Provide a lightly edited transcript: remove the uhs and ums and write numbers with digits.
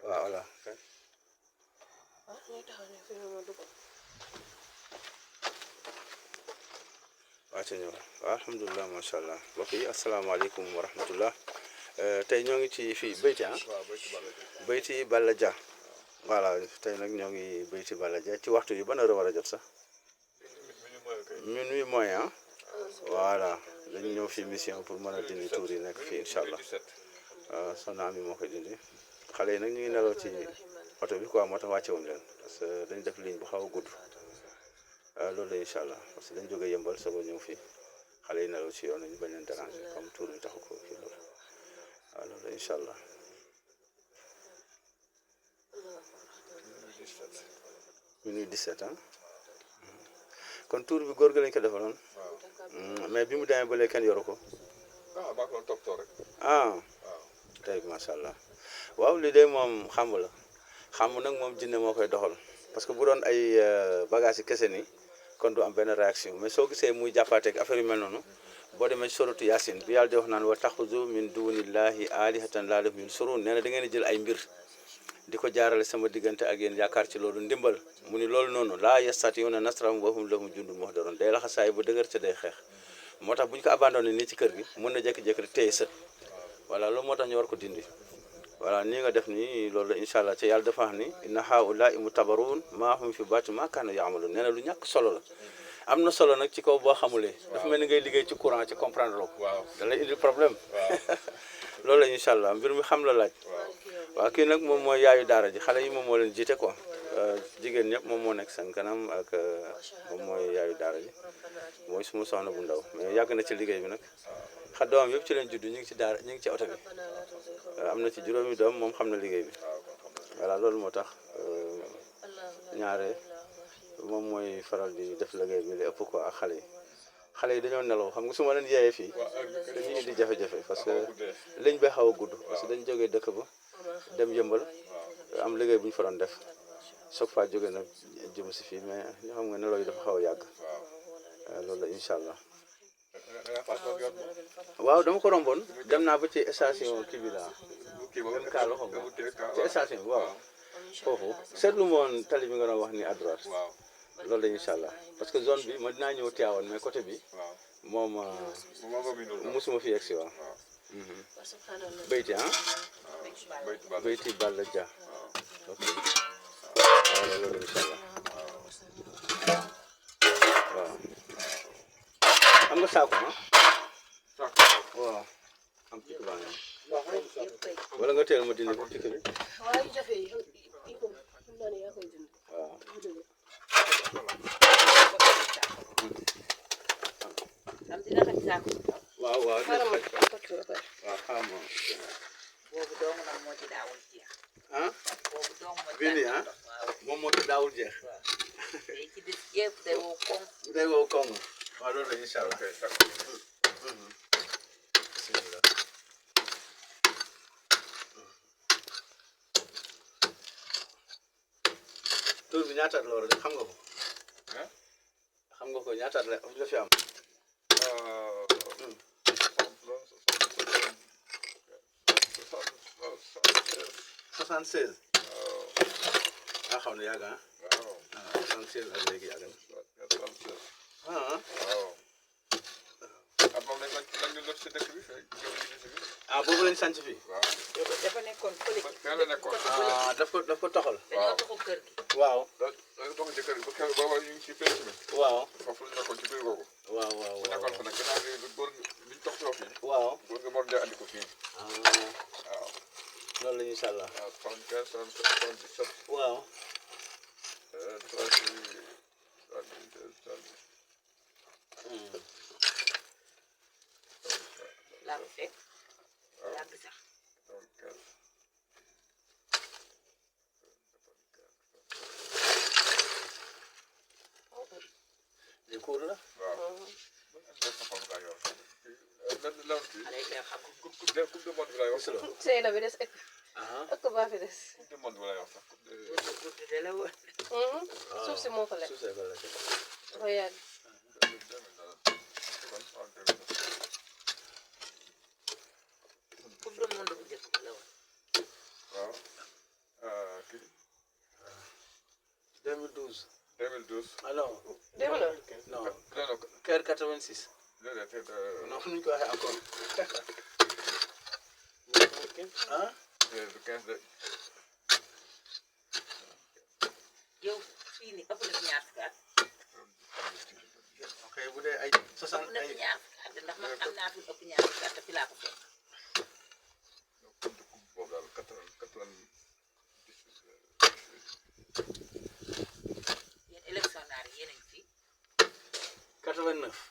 waaw voilà kay. waaw ci ñëw waaw alhamdulilah macha allah mbokk yi asalaamaaleykum wa rahmatullah tey ñoo ngi ci fii Beyti Beyti Balla Dia voilà tey nag ñoo ngi Beyti Balla Dia ci waxtu yi ban heure war a jot sax minuit moins ah voilà dañu ñëw fii mission pour mën a dindi tuur yi nekk fii incha allah waaw soxna Ami moo koy dindi xale yi nag ñu ngi nelaw ci oto bi quoi moo tax wàcce wuñ leen parce que dañ def ligne bu xaw a gudd loolu la incha allah parce que dañ jógee yëmbal soog a ñëw fii xale yi nelaw ci yoon ñu bañ leen déranger comme tuur bi taxu ko kii loolu waaw loolu la incha allah. minuit 17 ah kon tuur bi góor gi lañ ko defaloon mais bi mu demee ba léegi kenn yoru ko ah tey macha allah waaw lii de moom xamb la xamb nag moom jinne moo koy doxal parce que bu doon ay bagages yi kese ni kon du am benn réaction mais soo gisee muy jàppaateeg affaire yu mel noonu boo demee suratu Yaasin bi yàlla di wax naan wa taxuzu min dunillahi alihatan laa lahum yansurun nee na da ngeen di jël ay mbir di ko jaarale sama diggante ak yéen yaakaar ci loolu ndimbal mu ni loolu noonu laa yastati'una nasrahum wa hum lahum jundun muhdarun day laxasaay bu dëgër te day xeex moo tax bu ñu ko abandonné nii ci kër gi mën na jékki-jékki rek téye sët voilà loolu moo tax ñu war ko dindi voilà nii nga def nii loolu la incha allah ci yàlla dafa wax ni inna haa'ulaa'i muttabaruun maa hum fi baati maa kaanu ya'maluun nee na lu ñàkk solo la am na solo nag ci kaw boo xamulee dafa mel ni ngay liggéey ci courant ci comprendre loo da lay indi problème loolu la incha allah mbir mi xam la laaj waaw kii nag moom mooy yaayu daara ji xale yi moom moo leen jiite quoi jigéen ñëpp moom moo nekk seen kanam ak moom mooy yaayu daara ji mooy suma soxna bu ndaw mais yàgg na ci liggéey bi nag xa doom yëpp ci leen judd ñu ngi ci daara ñu ngi ci oto bi am na ci juróomi doom moom xam na liggéey bi voilà loolu moo tax ñaare moom mooy faral di def liggéey bi li ëpp quoi ak xale yi dañoo nelaw xam nga su ma leen yeeyee fii dañuy indi jafe-jafe parce que liñ bay xaw a gudd parce que dañ jógee dëkk ba dem yëmbal am liggéey bu ñu fa doon def chaque fois jóge nag jëm si fii mais ñoo xam nga nelaw yi dafa xaw a yàgg loolu la incha allah waaw dama ko romboon dem naa ba ci station kii bi laa dem kaa loxo ci station bi waaw foofu seetlu ma woon tali bi nga doon wax ni à droite loolu la incha allah parce que zone bi ma dinaa ñëw Tivaouane mais côté bi moom mosuma fi yegg si waaw Beyti ah Beyti Balla Dia ok waaw loolu incha allah waaw am nga saako ah waaw am picc baa ngi wala nga teel ma dindi ko picc bi waaw waaw waaw xam boobu doomu nag moo ci daawul jeex ah boobu doomu moo bii nii ah moom moo ci daawul jeex day ci des yëpp day wow koŋ day wow koŋ waaw loolu la incha allah tur bi ñaataat la war a def xam nga ko xam nga ko ñaataat la fi am 76 ah xam ne yàgg ah 76 ak léegi yàgg na ah boobu lañ sant fii dafa nekkoon fële daf ko toxal dañoo toxu kër gi waaw dañu toxu ci kër gi ba keroog booba ñu ngi ci penc mi waaw foofu la nekkoon ci biir googu waaw waaw bu nekkoon fa nag gannaaw gi góor liñ tox soo fii waaw góor nga mor ja andi ko fii waaw loolu la incha allah waaw 75 77 waaw 33 laa ko fekk yàgg sax li kuur la waaw xale yi xam coupe de monde bi lay wax sëy na bi des ëkk baa fi des coupe de monde bi lay wax sax guddi de la woon suuf si moo ko lekk suuf see ko lekk dafa yàgg coupe du monde bu njëkk bi la woon waaw 2012. 2012. ah non. dégg nga non non non Kër 86. déedéet non nu ñu ko waxee encore. ah. du 15 de. yow fii nii ëpp na ñaar fukki at. ok bu dee ay 60 ëpp na ay. ñaar fukki at ndax man am naa fi ëpp ñaar fukki at te fi laa ko fekk. boobu daal 98. yéen élection naar yi yéen a ngi fi. 89.